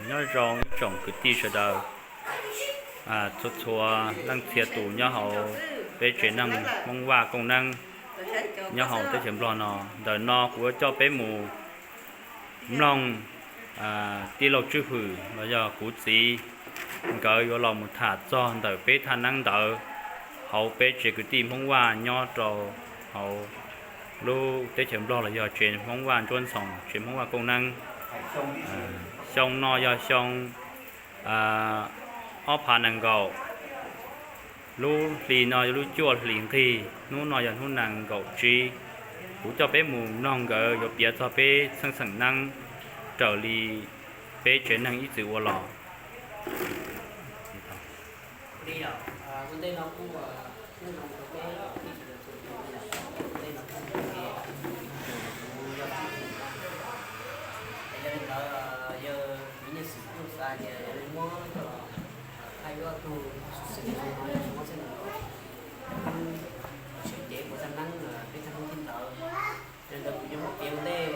Nyob zoo ib tsoom kwv tij sawv daws, txhua txhua leej txhia tus nyob hauv peb tsev neeg Hmoob Vaj Kooj Neeb nyob hauv teb chaws Nplog no. Ntawm no kuv yuav coj peb mus mloog tij laug Tswj Hwm los yog kuv txiv nkawd yuav los mus tham txog ntawm peb thaj neeb ntawd hauv peb tsev kwv tij Hmoob Vaj nyob rau hauv lub teb chaws Nplog los yog tsev Hmoob Vaj Ntsuab Ntxhoo, tsev Hmoob Vaj Kooj Neeb. Xyoo no yog xyoo ob phav nees nkaum, lub hli no yog lub cuaj hlis nqig, hnub no yog hnub nees nkaum tsib. Kuv coj peb mus mloog nkawd yuav piav txog peb txheej xeem neeb raws li peb tsev neeg ib txwm ua los. Siv cev ua thaj neeb, peb thaj neeb thib ntawd. Yog li ntawd kuv yuav muab piav ua ntej,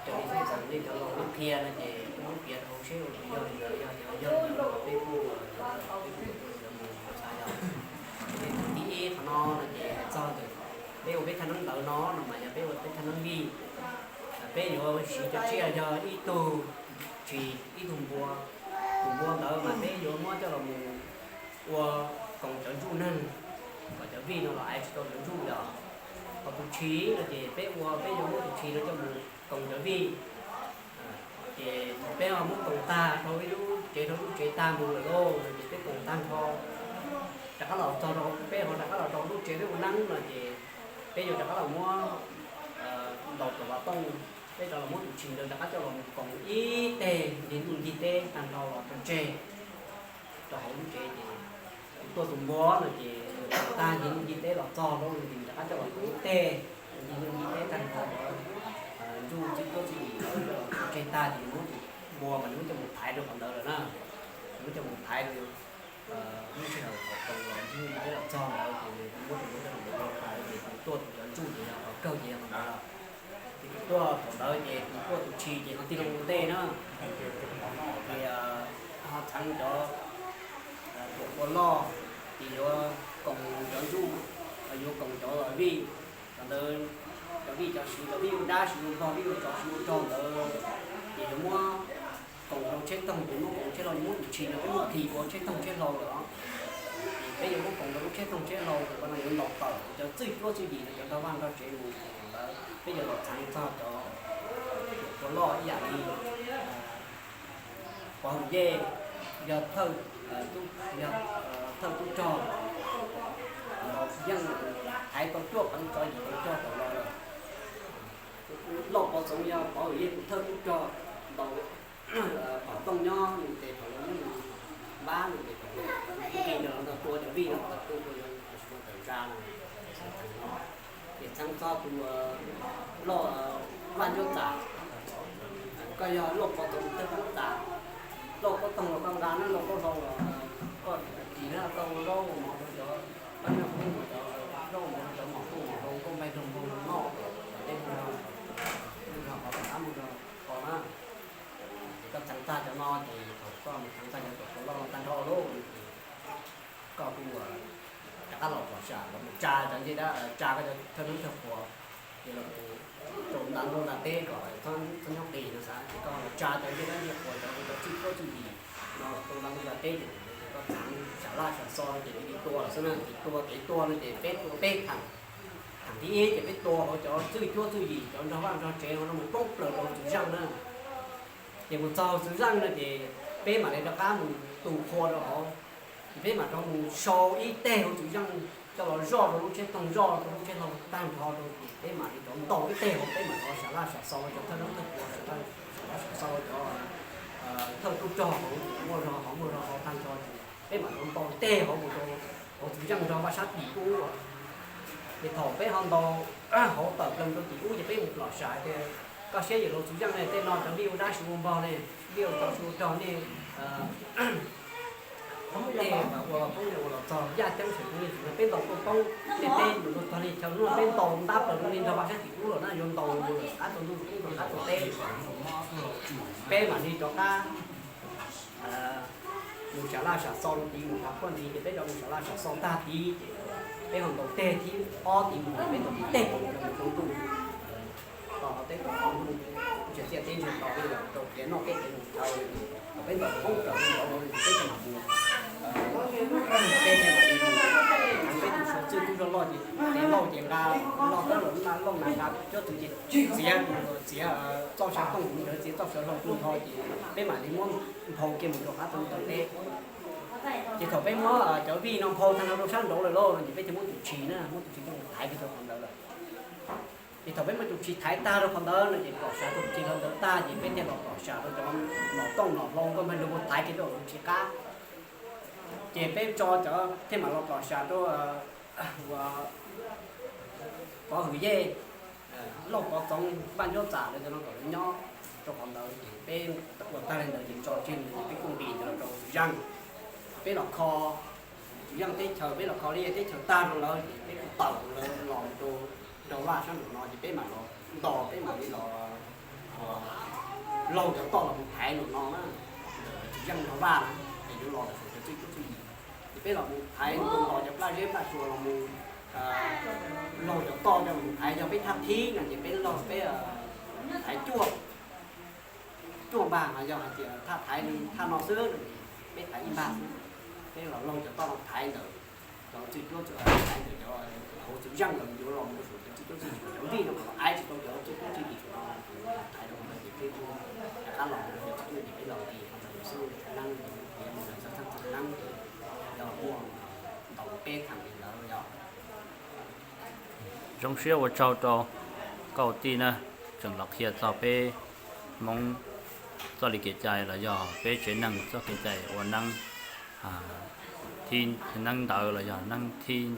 raws li txheej xeem nej cov laus nej qhia no ces muab piav rau hauv seb ua yog li ntawd, yog tias yog li ntawd peb kuj, peb kuj mus xav yog. Ces thib ib qhov no no ces hais txog ntawm peb ua peb thaj neeb ntawd no no mas yog peb ua peb thaj neeb vij. Peb yuav siv cov tsiaj yog ib tug tshis, ib tug npua. Tus npua ntawd mas peb yuav muab coj los mus ua koom cov ntsuj neeg, kom cov vij no los aiv tsis tau cov ntsuj yom. Ho tus tshis no ces peb ua, peb yuav muab tus tshis no coj mus koom cov vij. Ces thaum peb muab koom tag rau ib lub tsev rau lub tsev tag mus lawm lauj no ces peb koom tag nrho rov qab los txog rau, peb ho rov qab los rau lub tsev peb ua neeb no ces peb yuav rov qab los muab ntaus cov vaj tooj, peb rov los muab tus tshis ntawd rov qab coj los mus koom ib teg ncig ntuj ncig teb tag nrho los rau tseg rau hauv lub tsev. Ces tus tuaj tus npua no ces tag ncig ntuj ncig teb los txog lub ntim rov qab coj los koom ib teg ncig ntuj ncig teb tag nrho cov ntsuj txwj cuab txwj yim ntawd coj los rau tseg tag ces muab tus npua mas nws muab coj mus thaiv rau qhov ntawd lawm na. Nws muab coj mus thaiv rau lub sij hawm thaum koom los ncig ntuj ncig teb los txog ntawd ces nws muab tus npua coj los mus thaiv ces tus tuaj tus cov ntsuj ces yog qhov kawg ces yog qhov ntawd. Ces tus tuaj thaum ntawd ces tus tuaj tus tshis ces ho tig loo ua ntej na. Ces ho txheev cov ruam ua loj, ces yuav koom cov ntsuj, yuav koom cov vij. Thaum ntawd cov vij cov siv, cov vij ua dab siv ua nplog, vij ua tsov siv ua rog ntawd, ces yuav muab koom rau tsheb toog, ces muab koom tsheb hlau, yuav muab tus tshis no peb muab thim ua tsheb toog tsheb hlau lawm os. Ces peb yuav muab koom rau lub tsheb toog tsheb hlau, ces qhov no yuav ntaus tawm cov txwj cuab txwj yim no cov nrog vaj nrog tsev mus ntawd. Peb yuav los txheev txog cov ruam ua loj ib yam li Pov Hwm Yej, yog thawj, yog thawj tub rog, ntaus yeej thaiv tau cuaj pheev tsov yim pheev rog tawm los lawm. Lauj Pov Txoov yog Pov Hwm Yej tus thawj tub rog, ntaus pom tooj nyob nws tes pom los nyob nws npab nws tes pom, nqis los nrog tua cov vij no tawm tuaj tua yuav tawm ntsa no. Ces txheev txog tus Lauj Vaj Ncuab Txam, koj yog Lauj Pov Txoov tus thawj tub txam, Lauj Pov Toog los koj nqa na, Lauj Pov Hlau los koj kis na, koj ua zaub ua mov rau cov pab nyuj phooj ywg, cov zaub ua mov rau cov mom tuaj mom hlau, nkauj npaig nraug npog noj, teb mus rau, mus rau qhov tom qab mus rau qhov na. Ces koj txheev tag cov no ces thaum koj mus txheev tag cov ruam ua loj no tag nrho lauj, koj kuj rov qab los pom sam los mus tsa cov ncej dab, tsa koj cov thawj neeb thawj qhuas, ces los rau nta ntuj nta teb kom txhob nyob qis no xav, ces koj los tsa cov ncej dab ncej qhuas, cov cov txwj cuab txwj yim no rau nta ntuj nta teb, ces koj txheev sam laj sam xo no ces nws tua lawm xwb na. Ces tua kev tua no ces peb tua peb theem. Theem thib ib ces peb tua hauv cov txwj cuab txwj yim, cov nrog vaj nrog tsev hauv no mus poob plaws rau hauv txwv zeej na. Ces mus txog hauv txwv zeej no ces peb mam li rov qab mus tu qhua rau hauv. Ces peb mam rov mus sau ib teg hauv txwv zeej coj los zoj rau lub tsheb toog, zoj rau lub tsheb hlau tag nrho rau, ces peb mam li rov ntaus ib teg hauv, peb mam rov sam laj sam xo cov thawj neeb thawj qhuas, sam laj sam xo cov thawj tub rog hauv, muaj zog hauv muaj zog hauv tag nrho ces peb mam rov ntaus ib teg hauv mus rau hauv txwv zeej nrog vaj sab tim ub. Ces thaum peb ho ntaus hauv tawm plaws rau tim ub ces peb mus pom sam tias koj saib yawm laus txwv zeej ne, tej no cov vij ua dab siv ua npog ne, vij ua tsov siv ua rog ne, nej ua poob ne ua los txog yaj ceeb saum tus li no peb ntaus tuaj poob tej teb mus rau txog li chaw no peb ntaus ntab plaws rau li nrog vaj sab tim ub los na, yuav ntaus mus lawm qab tsaus ntuj rau qab tsaus teb. Peb mam li rov qab mus sam laj sam xo rau tid, mus hav phuaj tid ces peb rov mus sam laj sam xo tag tid ces peb ho ntaus teg thib ob tid mus, peb ntaus tib teg rau mus rau ntuj. Tos teb tos ntuj, txias txiaj teb ntsiag to li lawm rau tiav noj teb tiav mus thaum peb ntaus poob plaws li ntawd ces peb thiaj mam mus, peb thiaj mam li mus thov peb tus suav txwj tub zog loj ces tiav lauj ces nqa lauj tawb los lauj na nqa cuab txwv ces txiav, txiav txoj saw tooj ntawd txiav txoj saw hlau tu nrho ces peb mam li muab nphau kiag mus rau qab tau ntawd teb. Ces thaum peb muab cov vij no nphau tag nrho rau sab nraud lawm lauj no ces peb thiaj muab tus tshis na, muab tus tshis coj mus thaiv kiag rau qhov ntawd lawm. Ces thaum peb muab tus tshis thaiv tag rau qhov ntawd no ces pom sam tus tshis hlo ntawd tag ces peb thiaj los pom sam rau cov nom tooj nom hlau nkauj npawg lug mus thaiv kiag rau tus tshis qab. Ces peb tso cov thiaj mam los pom sam rau uas Pov Hwm Yej, Lauj Pov Txoov, Vaj Ncuab Txam lawv cov no kom lawv nyob rau qhov ntawd ces peb ua tag li ntawd ces tso tseg ces peb kuj nqis los rau Txwm Zeej. Peb los kho Txwm Zeej teb chaws, peb los kho Liaj Yaj teb chaws tag rau lawv ces peb kuj tawm lawv los rau nraug vaj sab nraum no ces peb mam los nto, peb mam li los laug cov toj los mus thaiv nraum no na, Txwm Zeej nraug vaj na, ces yuav los ntawm cov txwj cuab txwj yim. Ces peb los mus thaiv nto cov plaj zeb plaj tsua los mus laug cov toj coj los thaiv, yog peb thaj thib no ces peb laug peb thaiv cuaj, cuaj npag, yog hais tias thaj thaiv li thaj no xwb no ces peb thaiv ib npag xwb. Peb los laug cov toj no thaiv ntawm cov txwj cuab, thaiv ntawm cov hauv Txwm Zeej lawm yuav los mus rau saum cov txwj cuab txwj yim, cov vij no los aiv tsis tau cov txwj cuab txwj yim no, thaiv rau ntawd ces peb kuj rov qab los mus rau cov txwj cuab ces peb los li qhov ntawd xwb, thaiv neeb, mus xyov txheej txheej neeb ces yog muaj ntaus peb theem li ntawd yog. Zoo siab ua tsaug rau koj tij na, tseem los qhia txog peb Hmoob txoj li kev cai los yog peb tsev neeg txoj kev cai ua neeb, thib neeb ntawd los yog neeb thib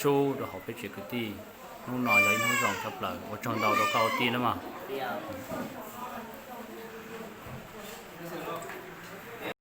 sub rau hauv peb tsev kwv tij. Hnub no yog ib hnub zoo tshaj plaws, ua tsaug ntau rau koj tij na mog.